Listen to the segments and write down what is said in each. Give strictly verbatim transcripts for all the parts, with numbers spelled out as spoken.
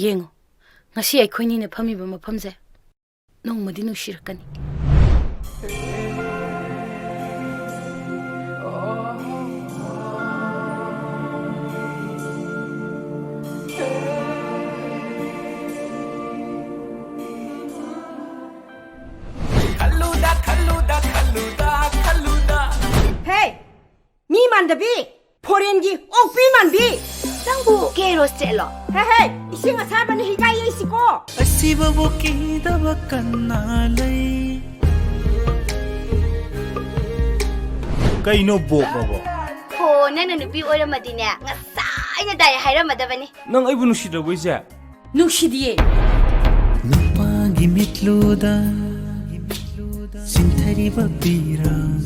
ꯌꯦꯡꯉꯨ, ꯉꯁꯤ ꯑꯩꯈꯣꯏꯅꯤꯅ ꯐꯝꯃꯤꯕ ꯃꯐꯝꯁꯦ ꯅꯣꯡꯃꯗꯤ ꯅꯨꯡꯁꯤꯔꯛꯀꯅꯤ꯫ ꯈꯜꯂꯨꯗ, ꯈꯜꯂꯨꯗ, ꯈꯜꯂꯨꯗ, ꯈꯜꯂꯨꯗ꯫ ꯍꯦ! ꯃꯤ ꯃꯥꯟꯗꯕꯤ! ꯐꯣꯔꯦꯟꯒꯤ ꯑꯣꯛꯄꯤ ꯃꯥꯟꯕꯤ! ꯅꯪꯕꯨ ꯀꯦꯔꯣꯁ ꯆꯦꯠꯂꯣ? ꯍꯦ, ꯍꯦ! ꯏꯁꯤꯡ ꯑꯁꯥꯕꯅ ꯍꯤꯒꯥꯏ ꯌꯩꯁꯤꯀꯣ! ꯑꯁꯤꯕꯕꯨ ꯀꯤꯗꯕ ꯀꯅꯥ ꯂꯩ? ꯀꯩꯅꯣ ꯕꯣꯛꯂꯕꯣ? ꯍꯣ, ꯅꯪꯅ ꯅꯨꯄꯤ ꯑꯣꯏꯔꯝꯃꯗꯤꯅꯦ, ꯉꯁꯥꯏꯅ ꯗꯥꯏ ꯍꯥꯏꯔꯝꯃꯗꯕꯅꯤ꯫ ꯅꯪ ꯑꯩꯕꯨ ꯅꯨꯡꯁꯤꯗ꯭ꯔꯕꯣ, ꯏꯆꯦ? ꯅꯨꯡꯁꯤꯗꯤꯌꯦ꯫ ꯅꯨꯄꯥꯒꯤ ꯃꯤꯠꯂꯨꯗ ꯆꯤꯟꯊꯔꯤꯕ ꯄꯤꯔꯥꯡ꯫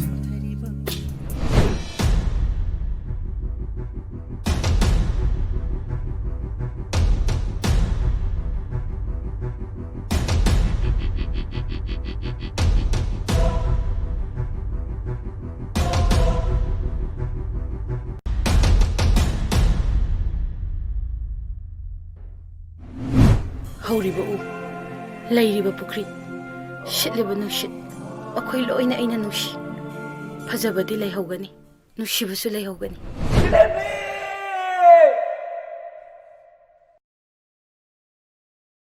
ꯍꯧꯔꯤꯕ ꯎ, ꯂꯩꯔꯤꯕ ꯄꯨꯈ꯭ꯔꯤ, ꯁꯤꯠꯂꯤꯕ ꯅꯨꯡꯁꯤꯠ, ꯃꯈꯣꯏ ꯂꯣꯏꯅ ꯑꯩꯅ ꯅꯨꯡꯁꯤ꯫ ꯐꯖꯕꯗꯤ ꯂꯩꯍꯧꯒꯅꯤ, ꯅꯨꯡꯁꯤꯕꯁꯨ ꯂꯩꯍꯧꯒꯅꯤ꯫